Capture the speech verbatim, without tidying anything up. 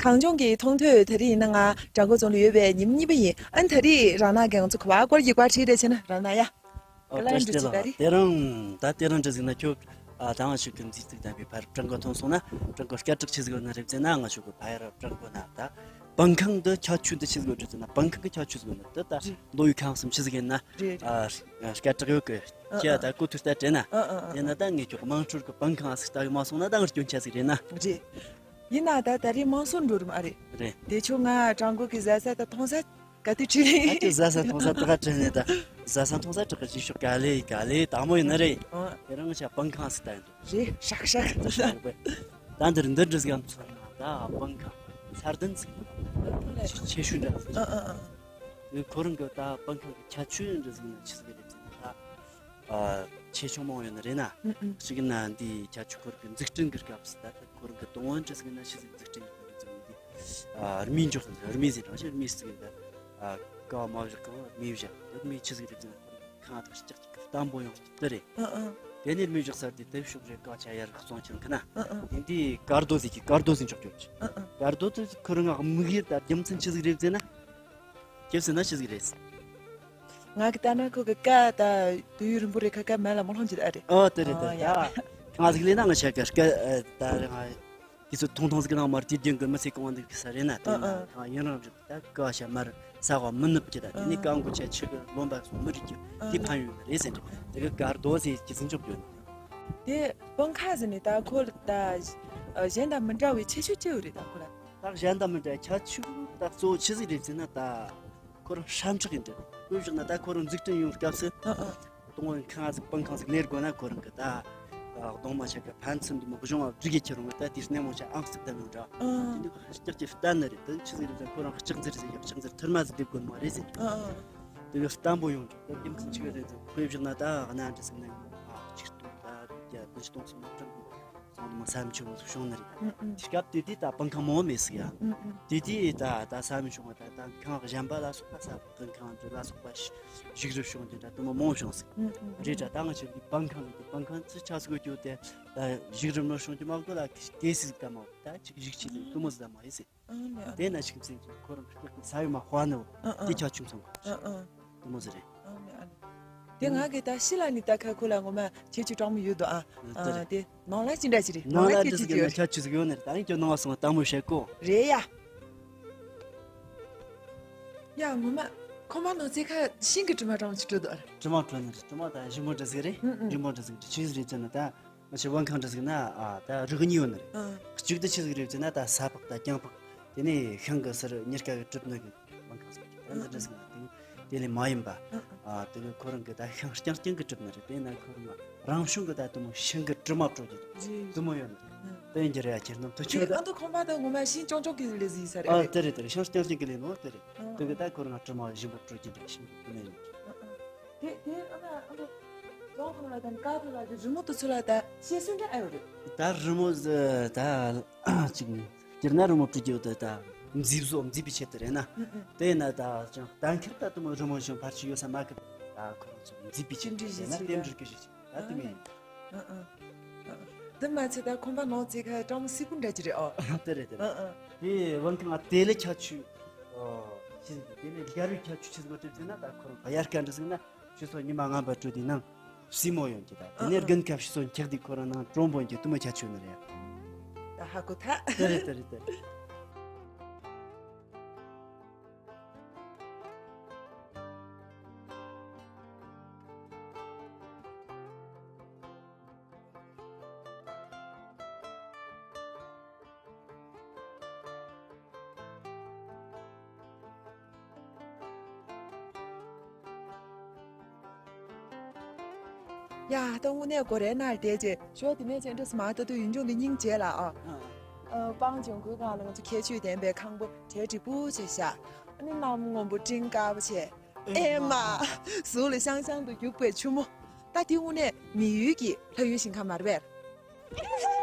གངས་ལྗོངས་ཀྱི་མཐོང་ཐོས། ད་རེས་ཡིན་ན་ང་བྲག་འགོ་རྫོང་ལ་ཡོད་པའི་ཉིན་གཉིས་པ་ཡིན། ཨ་ནི་ད་རེས་རང་ན་གང་ཚོ་ག་བ་སྐོར་གྱི་བཀའ་ཁྲིད་རེ་བྱས་ན་རང་ན་ཡ། ཨོ་ག་ལ་བཀྲ་ཤིས་བདེ་ལེགས། འགྲོ་ཅི་ད་རེད། དེ་རིང་ད་དེ་རིང་འདྲ་ཟིག་ན་ཁྱོད་ཨ་ད་ང་ཞུགས་གི་མཛེས་སྡུག་ལྡན་པའི་ཕར་བྲག་འགོ་ཐོན་སོང་ན་བྲག་འགོ་སྐད་གྲགས་ཆི་ཟིག་ཡོད་ན་རེད་ཟེར་ན། ང་ཞུགས་གི་ཕ་ཡར་བྲག་འགོ་ན་ད་སྤང་ཁང་འདི་ཁྱད་ཆོས་འདི་ཆི་ཟིག་ཡོད་རེད་ཟེར་ན། སྤང་ཁང་གི་ཁྱད་ཆོས་ཟིག་ཡོད་ན་འདི་ད་རེད། མདོ་དབུས་ཁམས་གསུམ་ཆི་ཟིག་ཡིན་ན་རེད་རེད། ཨ་སྐད་གྲགས་ཡོད་གི། ཨ་ཁྱེད་ཨ་ད་ཀོ་ཐུར་ལྟ་དྲན་ན། ཨ་ཨ་ཨ་དེ་ན་ད་ངས་ཁྱོད་དམངས་ཁྲོད་ཀྱི་སྤང་ཁང་ཨ་ཟིག་ལྟ་གི་མ་སོང་ན་ད་ང་སྐྱོན་ཆ་ཟིག་རེད་ན། རེད། ཡིན་ན་ད་ད་རེས་མང་སོང་འགྲོ་རུ་མ་རེད། རེད། དེ་ཆོ་ང་བྲག་འགོ་གི་བཟའ་ས་ད་མཐོང་ས་ག་དུས་ཁྲིད་ཨ་ལེ། ཁྱོད་བཟའ་ས་མཐོང་ས་ད་ག་ཁྲིད་ནས་ད་བཟའ་ས་མཐོང་ས་དྲག་གི་ཅིག་ཤོག་ག་ལེ་ག་ལེ་དང་མོ་ཡིན་ན་རེད། ཨ་དེ་རང་ཆ་སྤང་ཁང་ཨ་ཟིག་ལྟ་ཡིན་འགྲོ། རེད། ཧྲག་ཧྲག་ད་འདིར་འདི་འདྲ་ཟིག་ཡང་མཚོན་ན་ད་སྤང་ཁང་ས་ལྡན་ཟིག་ཆེ་ཤོས་འདྲ་ཟིག་ཨ་ཨ་ཨ། ཁོ་རང་གི་ད་སྤང་ཁང་གི་ཁྱད་ཆོས་འདྲ་ཟིག་ཡིན་ན་ཆི་ཟིག་རེད་ཟེར་ན་ད། ཨ་ཆེ་ཆུང་མང་ཡོད་ནི་རེད་ན། ཨུ་ཨུ། གཅིག་ན་འདིའི་ཁྱད་ཆོས་ཁོ་རང་གི་འཛུགས་སྐྲུན་གྱི་སྐབས་སུ་ད་ལྟ་ཁོ་རང་གི་དུང་བ་འདྲ་ཟིག་ན་ཆི་ཟིག་འཛུགས་སྐྲུན་ཡོད་རེད་ཟེར་ན་འདི། ཨ་རྨས་འཇོག་ཟེར་རྨས་ཟེར་རང་བཞིན་རྨས་ཟེར་གི་ད། ཨ་ཀ་མ་བཞག་གང་རྨས་བཞག་ད་རྨས་ཆི་ཟིག་རེད་ཟེར་ན་ཁོ་རང་གི་ཁང་དང་ལྕགས་ཀྱི་བརྟན་པོ་ཡོང་ཐུབ་ད་རེད། ཨུ་ཨུ། དེ་ནས་རྨས་འཇོག་ས་དེ་དེབ་ཤོག་རེ་ཀ་ཆ་ཡར་གཙང་ཆེན་ཁ་ན། ཨུ་ཨུ། དེ་འདི་དཀར་རྡོ་ཟེར་གི་དཀར་རྡོ་ཟེར་འཇོག་རྒྱུ་ཆེ། ཨུ་ཨུ། དཀར་རྡོ་དེ་ཁོ་རང་གི་དམིགས་ཡུལ་ད་རྒྱུ་མཚན་ཆི་ཟིག་རེད་ཟེར་ན། ཁྱེད་ཟེར་ན་ཆི་ཟིག་རེད། ང་གི་ལྟ་ན་ཁོ་གི་ཀ་ད་དུས་ཡུན་རིང་པོ་རེ་ཁ་ཀ་མེད་ལ་མ་ལྷོང་གི་ཨ་རེད། ཨོ་དེ་རེད་དེ་ཨ་རེད། ཡ། ད་ང་ཟིག་ལས་ན་ང་ཤ་ཀ་ཀ་ད་རེད། ང་དུས་ཚོད་ཐུང་ཐུང་ཟིག་ནང་མར་དུས་རྒྱུན་གི་མི་ཚེ་གང་བ་འདུག་གི་ས་རེད་ན། དེ་ན་ཨ་ཨ། ད་ཡུན་རིང་རིག་ད་ཀ་ཤ་མར་ས་བ་མི་ནུབ་ཀྱི་ད་དེ་ནས་ཨ་ཀ་འགོ་ཆ་ཆི་གི་ལོན་པ་སོང་མི་རིག་གི་ཨ་དེ་ཕན་ཡོད་རེད་ཟེར་འདྲི་དེ་གི་དཀར་རྡོ་ཟེར་གྱི་ཟིན་ཆོག་གྱོན། དེ་སྤང་ཁ་ཟེར་ནས་ད་ཁོ་ལ་ད་གཞན་དང་མི་འདྲ་བའི་ཁྱད་ཆོས་ཅི་ཡོད་རེད་ད་ཁོ་ལ། ད་གཞན་དང་མི་འདྲ་ཁྱད་ཆོས་ད་གཙོ་བོ་ཆི་ཟིག་རེད་ཟེར་ན་ད། ཁོ་རང་ཧྲ་ཕྲག་ཡིན་འདྲ། དཔེ་བཞག་ན་ད་ཁོ་རང་འཛུགས་སྐྲུན་ཡོང་སྐབས་སུ། ཨ་ཨ། གདོང་ཁང་ཟིག་སྤང་ཁང་ཟིག་ལས་དགོས་ན་ཁོ་རང་གི་ད། གདོང་མ་ཆ་ག་ཕན་ཚུན་དུ་མོ་གཞུང་བ་སྒྲིག་གི་ཁྱེར་འོང་ད་དེ་སྣེ་མོ་ཆ་ཨང་ཟིག་བསྡམ་ཡོང་འདྲ། ཨ། དེ་འདི་ལྕགས་ཀྱི་བརྟན་ནི་རེད། ད་ཆི་ཟིག་རེད་ཟེར་ཁོ་རང་ལྕགས་འཛེར་ཟིག་ཡོད་ལྕགས་འཛེར་ཐུར་མ་ཟིག་སྡེབ་དགོས་མ་རེད་ཟེར། ཨ་ཨ། དེ་གི་བརྟན་པོ་ཡོང་འདྲ། ད་རྒྱུ་མཚན་ཆི་ག་རེད་ཟེར་དཔེ་བཞག་ན་ད་གནའ་འདྲ་ཟིག་ན་ཆིག་སྟོང་ད་བརྒྱ་བདུན་ཅུ་སྟོང་གསུམ་ལ་སྤྲང་པོ། ཚང་མ་ས་མཆོག་བྱུང་ནི་རེད། ཨུ་ཨུ། དེ་སྐབས་དེ་དུས་ད་སྤང་ཁང་མང་བོ་མེད་ཟིག་ཡ། ཨུ་ཨུ། དེ་དུས་ད་ད་ས་མཆོག་ད་ད་ཁང་གཞན་པ་ལ་སོགས་པ་ས་སྤང་ཁང་འདི་ལ་སོགས་པ་ཞིག་རིགས་རུ་བྱུང་རྒྱུ་འདྲ་དུ་མ་མང་བོ་བྱུང་ཟིག་ཨུ་ཨུ། རེད་ད་ད་ང་ཆོ་འདི་སྤང་ཁང་གི་སྤང་ཁང་ཚུར་ཆགས་སུ་དགོས་རྒྱུ་དེ་ད་རིགས་རུ་མ་བྱུང་རྒྱུ་མ་དགོས་ལ་གེ་སི་ཟིག་ད་མ་ད་ཅིག་རིགས་ཆེ་ཟིག་དུ་མོ་ཟིག་ད་མ་ཡིན་ཟིག་ཨ་ནི་ཨ་ནི། དེ་ན་ཞིག་ཟིག་ཁོ་རང་གི་ས་ཡོད་མ་དཔའ་ནི་བོ་ཨ་ཨ། དེ་ཆ་ཆུང་ཚང་གོ་ཨ་ཨ། དུ་མོ་ཟིག་རེད། ཨ་ནི་ཨ་ནི། དེ་ང་གི་ད་ཤི་ལ་ནི་ད་ཁ་ཁོ་ལ་ངོ་མ་ཁྱེད་ཆུ་གྲང་མོ་ཡོད་དོ་ཨ། ཨ་དེ་རེད། དེ་ནང་ལ་ཅི་འདྲ་ཅི་རེད་ནང་ལ་ཁྱེད་ཆུ་ཡོད་རེད། ཁྱ་ཆུ་ཟིག་ཡོད་ནི་རེད། ད་ཡིན་ཀྱང་ནང་ལ་སོང་ལྟ་མོ་བྱེད་གོ་རེད་ཡ། ཡ་ངོ་མ་ཁོ་མ་ནང་ཚེ་ཁ་ཤིང་གི་དྲི་མ་གྲང་མོ་ཅིག་བྲོ་དོ་ཨ། དྲི་མ་བྲོ་ནི་རེད། དྲི་མ་ད་ཞིམ་པོ་འདྲ་ཟིག་རེད། ཨུ་ཨུ། རིང་པོ་འདྲ་ཟིག་རེད། ཆི་ཟིག་རེད་ཟེར་ན་ད། ང་ཆེ་བང་ཁང་འདྲ་ཟིག་ན་ཨ་ད་རིགས་གཉིས་ཡོད་ནི་རེད། ཨ། གཅིག་ཏུ་ཆི་ཟིག་རེད་ཟེར་ན་ད་ས་ཕག་ད་རྐྱང་ཕག་དེ་ནས་ཤིང་གི་སར་གཉེར་ཁ་གི་གྲུབ་ནི་གི་བང་ཁང་ཟིག་རེད། ཨ་འདི་འདྲ་ཟིག་ན་དེ་དེ་ལས་མ་ཡིན་པ། ཨ། ཨ་དེ་གི་ཁོ་རང་གི་ད་ཤིང་རྐྱང་རྐྱང་གི་གྲུབ་ནི་རེད། དེ་ན་ཁོ་རང་རང་བྱུང་གི་ད་དུ་མོ་ཤིང་གི་དྲི་མ་བྲོ་རྒྱུ་རེད། དུ་མོ་ཡོད་ནི་རེད། ཨ། དེ་ཡིན་གྱི་རེད་ཡ། ཁྱེད་རྣམས་དུ་ཆོད་ད། ཨ་འདི་ཁང་པ་ད་ངོ་མ་ཤིང་ཅོང་ཅོང་གི་ལས་ཟིག་ས་རེད། ཨ་དེ་རེད་དེ་རེད། ཤིང་རྐྱང་རྐྱང་གི་ལས་ནོ་དེ་རེད། ཨ། དེ་གི་ད་ཁོ་རང་དྲི་མ་ཞིམ་པོ་བྲོ་རྒྱུ་འདྲ་ཤིང་གི་དུ་མོ་ཡོད་ནི་རེད། ཨ་ཨ། དེ་དེ་ཨ་མ་ཨ་མ། རྫོང་ཁོ་ལ་དང་ཀ་ཁོ་ལ་དེ་རི་མོ་དུ་ཚོ་ལ་ད་ཤེས་སུ་འདྲ་ཨེ་ཡོད་རེད། ད་རི་མོ་ཟེ་ད་ཅིག་སྤྱིར་ན་རི་མོ་བྲི་རྒྱུ་དེ་ད་མཛེས་བཟོ་མཛེས་པའི་ཆེད་དུ་རེད་ན། ཨུ་ཨུ། དེ་ན་ད་ཅང་གཏན་འཁེལ་ད་དུ་མོ་རི་མོ་བྱུང་ཕར་ཆུ་ཡོད་ས་མ་གི་ད་ཁོ་རང་ཚོ་མཛེས་པའི་ཆེད་དུ་ཟེར་ན་རྟེན་འབྲེལ་གི་གཞི་ཆེད་ད་དུ་མེད། ཨུ་ཨུ། དེ་མ་ཚད་ད་ཁོམ་པ་ནང་ཚེ་ཁ་གྲང་མོ་སི་ཀུན་འདྲ་ཅི་རེད་ཨོ། དེ་རེད་དེ་རེད། ཨུ་ཨུ། དེ་བང་ཁང་དེ་ལས་ཁྱད་ཆོས། ཨོ། ཆི་ཟིག་དེ་ནས་རྒྱལ་བའི་ཁྱད་ཆོས་ཆི་ཟིག་ཡོད་དྲན་ཟེར་ན་ད་ཁོ་རང་དབྱར་ཁ་འདྲ་ཟིག་ན་ཕྱི་སོ་ཉི་མ་ངན་པ་དྲོ་དེ་ནང་བསིལ་མོ་ཡོང་གི་ད་དེ་ནས་ཨ་ཨ། དགུན་ཁ་ཕྱི་སོ་འཁྱག་དེ་ཁོ་རང་ནང་དྲོན་པོ་ཡོང་གི་དུ་མ་ཁྱད་ཆོས་ནི་རེད། ད་ཧ་གོ་ཐལ། དེ་རེད་དེ་རེད་དེ་རེད། ཡ་ད་དངོས་གནས་གོ་རེ་ནར་བསྡད་རྗེས་ཞོ་དེ་ནས་ཅན་འདྲ་སི་མ་ད་དུ་ཡུན་ཅུང་དེ་སྙིང་རྗེ་ལ་ཨ། ཨ། སྤང་ལྗོངས་ཁུལ་ཁང་ལ་ང་ཚོ་ཁྱད་ཆོས་ལྡན་པའི་ཁང་པ་གྲལ་འགྲིག་པོ་བྱས་བཞག་ཨ་ནི་གནམ་སྔོན་པོ་སྤྲིན་དཀར་པོ་བྱས། ཨེ་མ། གཟུགས་ལ་ཤང་ཤང་དུ་རྒྱུག་པའི་ཆུ་མོ། ད་དེ་དངོས་གནས་མི་ཡུལ་གྱི་ལྷ་ཡུལ་ཞིང་ཁམས་མ་རེད་པས།